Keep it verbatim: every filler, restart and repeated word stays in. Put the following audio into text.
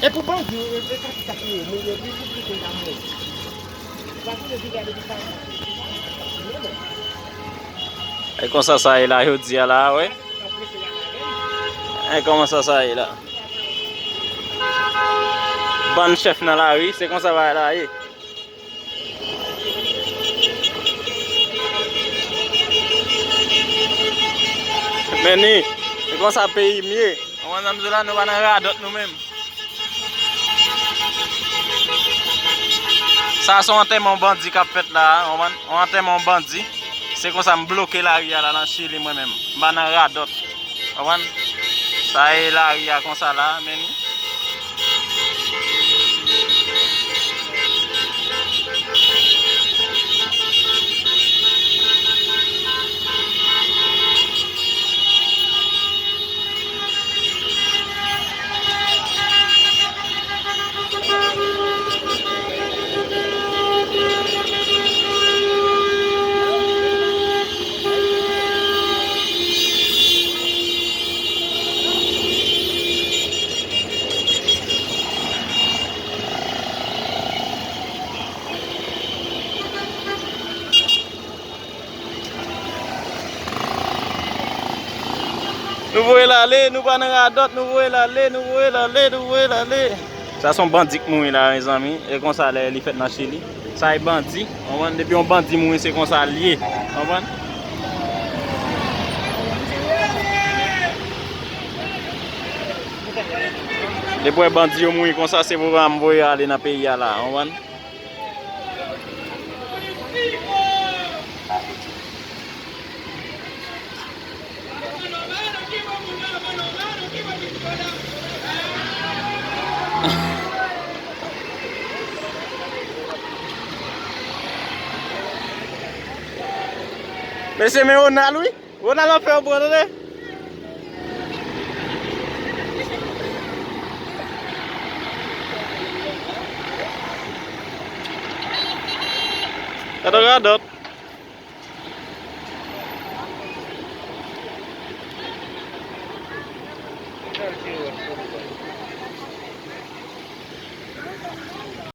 E pou bandi yo, e, e sa ki sa pou yo, men yo di pou ki konn ta mouri. Sa pou yo di gade pou sa. E konsa sa ye la, jodi a la, wi. E kòman sa sa ye la? Bann chèf nan lari, se konsa bagay la ye. Men ni, se konsa peyi m ye. Konprann sa m di w la, nou pa nan radòt nou menm. Sa se yon antèman yon bandi k ap fèt la, konprann? Yon antèman yon bandi. Se konsa m bloke lari a la nan Chili mwen menm. M pa nan radòt. Konprann? Sa e lari a konsa la, men ni. Nou voye l ale, nou pa nan radòt, nou voye l ale, nou voye l ale, nou voye l ale. Sa se yon bandi k mouri la, mezanmi. E konsa lè li fèt nan Chili. Sa e bandi, konprann? Depi yon bandi mouri, se konsa l ye, konprann? Depi w wè bandi yo mouri konsa, se pou m voye ale nan peyi a la, konprann? Mesye, men Ronald, wi. Ronald ap fè yo pran, tande. Gade radòt.